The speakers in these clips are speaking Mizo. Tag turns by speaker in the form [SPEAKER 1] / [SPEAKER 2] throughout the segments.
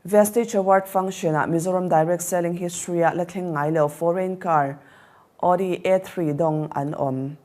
[SPEAKER 1] Vestige Award Function-ah Mizoram Direct Selling History-a la thleng ngai lo foreign car Audi A3 dawng an awm.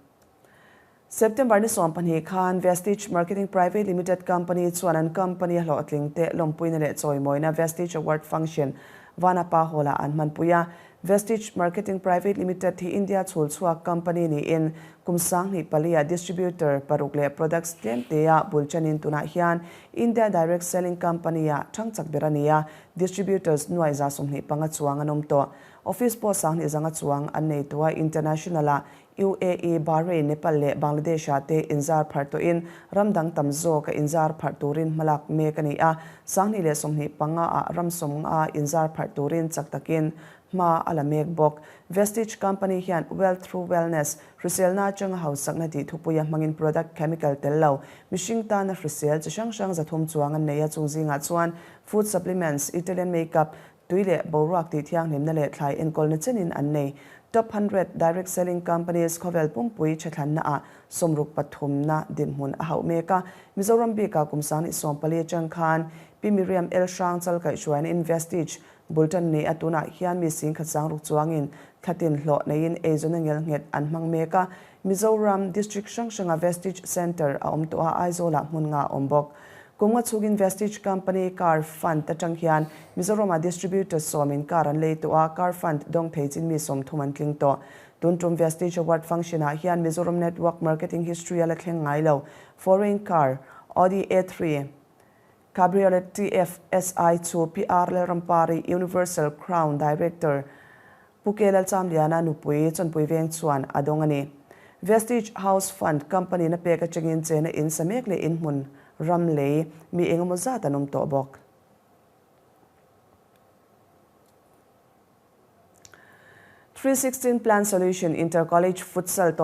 [SPEAKER 1] September ni 12 khan Vestige Marketing Private Limited Company chuan an company a hlawhtling te lawmpuina leh chawimawina Vestige Award Function Vanapa Hall-ah an hmanpui a. Vestige Marketing Private Limited hi India chhul chhuak company niin kum 2004-ah distributor paruk leh products tlem tea bul chanin tunah hian India Direct Selling Company-ah thang chak ber a ni a, distributors nuai 25 chuang an awm tawh. Office pawh 20 zanga chuang an nei tawh a, international-ah UAE, Bahrain, Nepal leh Bangladesh-ah te inzar pharh tawhin ram dang tam zawk a inzar pharh turin hmalak mek a ni a, 2025-ah ram 50 inzar pharh turin chak takin hma a la mek bawk. Vestige Company hian Wealth Through Wellness, hriselna atanga hausakna tih thupuia hmangin product chemical tel lo, mihring tana hrisel chi hrang hrang 300 chuang an nei a, chung zingah chuan food supplements, Italian makeup, tui leh boruak tih thianghlimna leh thlai enkawlna chenin an nei. Top 100 Direct Selling Companies khawvel pumpui thethlanna ah 63na dinhmun a hauh mek a. Mizoram bika kum 2014 atang khan Pi Miriam El Hrang chal kaihhruaina in Vestige bultan nei a, tunah hian mi 10,600 chuangin thlatin hlawh neiin eizawn a ngel nghet an hmang mek a. Mizoram District hrang hranga Vestige Center a awm tawh a, Aizawlah hmun nga a awm bawk. Kum nga chhungin Vestige Company Car Fund atang hian Mizorama distributor 10 in car an lei tawh a, Car Fund dawng thei chin mi 30 an tling tawh. Tun tum Vestige Award Function ah hian Mizoram Network Marketing History a la thleng ngai lo foreign car Audi A3 Cabriolet TFSI chu PR Lalrampari Universal Crown Director Pu K Lalchamliana nupui Chawnpui Veng chuan a dawng a ni. Vestige House Fund Company na pek atangin chena in samek leh in hmun ram lei mi engemaw zat an awm tawh bawk. 316 Plan Solution Inter College Futsal.